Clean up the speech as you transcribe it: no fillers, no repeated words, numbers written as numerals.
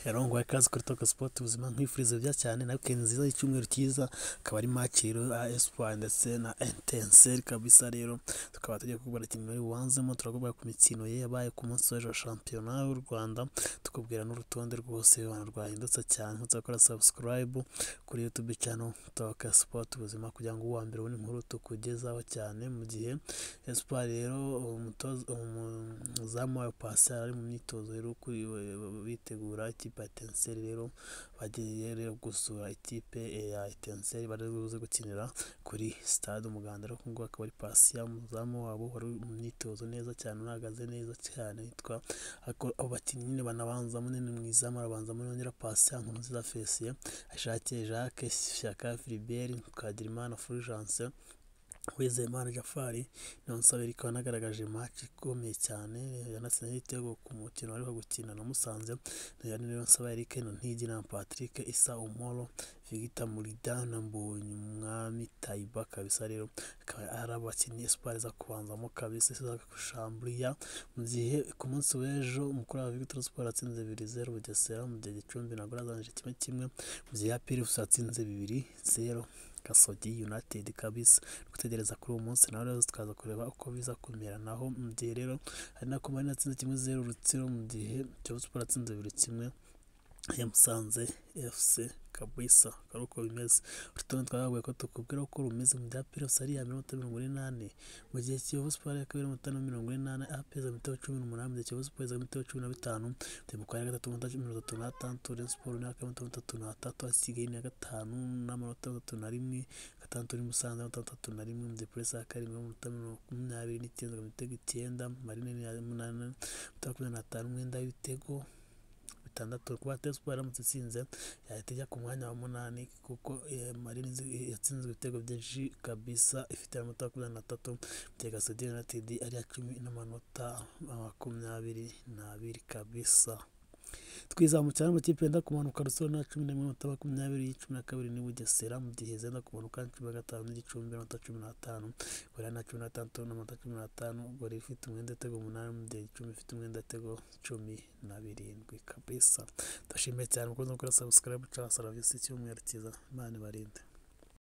Yarongoye ikaze kuri Talk Sport ubuzima, nkwifuriza byiza cyane na weekend nziza y'icyumweru cyiza, akaba ari match rero ya Espoir ndetse na Etincelle kabisa. Rero tukaba tugiye kukubwira ikintu bari bubanzemo, turakubwira ku mikino ye yabaye ku munsi w'ejo wa shampiyona y'u Rwanda, tukubwira n'urutonde rwose rwahindutse cyane. Ntuze gukora subscribe kuri YouTube channel Talk Sport ubuzima kugira ngo uwa mbere ubone inkuru tukugezaho cyane. Mu gihe Espoir rero umuzamu wayo Patient ari mu myitozo rero bitegura ikipe ya Etincelle, rero bagiye rero gusura ikipe ya Etincelle bari buze gukinira kuri stade Umuganda. Rero ngubu akaba ari Patient umuzamu wabo wari mu myitozo neza cyane, unahagaze neza cyane yitwa abo bakinnyi nyine banabanzamo nyine mu izamu arabanzamo Niyongira Patient, Nkurunziza Felicien, Ahishakiye Jacques, Shyaka Philbert, Twagirimana Fulgence, Uwizeyimana Djafari, Niyonsaba Eric wanagaragaje match ikomeye cyane, yanatsinze igitego ku mukino wari gukina na Musanze. Niyonsaba Eric, Ntigira Patrick, Issa Umuro, Victor Murida na Mbonyumwami Taiba kabisa. Rero akaba ari abakinnyi Espoir iza kubanzamo kabisa, iza gushambulia. Mu gihe ku munsi w'ejo umukuru wa Victor Sport atsinze 2-0 Bugesera, mu gihe Gicumbi na Gorilla 1-1, mu gihe APR FC yatsinze 2-0 Gasogi United kabisa. Gutegereza kuri uwo munsi nawe rero tukaza kureba uko biza kumera naho. Mu gihe rero hari nako Marine yatsinze 1-0 Rutsiro, mu gihe Kiyovu Sport yatsinze 2-1 ya Musanze FC kabisa, akaba uko bimeze. Urutonde twababwiye ko tukubwira uko rumeze. Mu bya APR FC ari iya 44, mu gihe Kiyovu Sport ya kabiri amanota 44, APR imitego 18, mu gihe Kiyovu Sport imitego 15, Temukwa ya gatatu amanota 36, Rayon Sport ni aka 33, Kigali ni ya gatanu n'amanota 31, gatandatu ni Musanze amanota 31, mu gihe Police ya karindwi amanota 29 imitego 9, Marine ni ya munani amanota 25, umwenda w'ibitego 6. Kuba Espoir iramutse itsinze yahita ijya ku mwanya wa munani, kuko Marine yatsinzwe ibitego byinshi kabisa, ifite amanota 23, mu gihe Gasogi United ari iya 10 n'amanota 22 kabisa. Twizamukira n'amakipe yenda kumanuka. Rutsiro na 11 amanota 20, 12 ni Bugesera, mu gihe zenda kumanuka 15 ni Gicumbi amanota 15, Gorilla na 16 n'amanota 15, Gorilla ifite umwenda w'ibitego 8, mu gihe Gicumbi ifite umwenda w'ibitego 17 kabisa. Ndashimiye cyane mukunze gukora subscribe, cyangwa serivisi. Icyumweru cyiza, Imana ibarinde.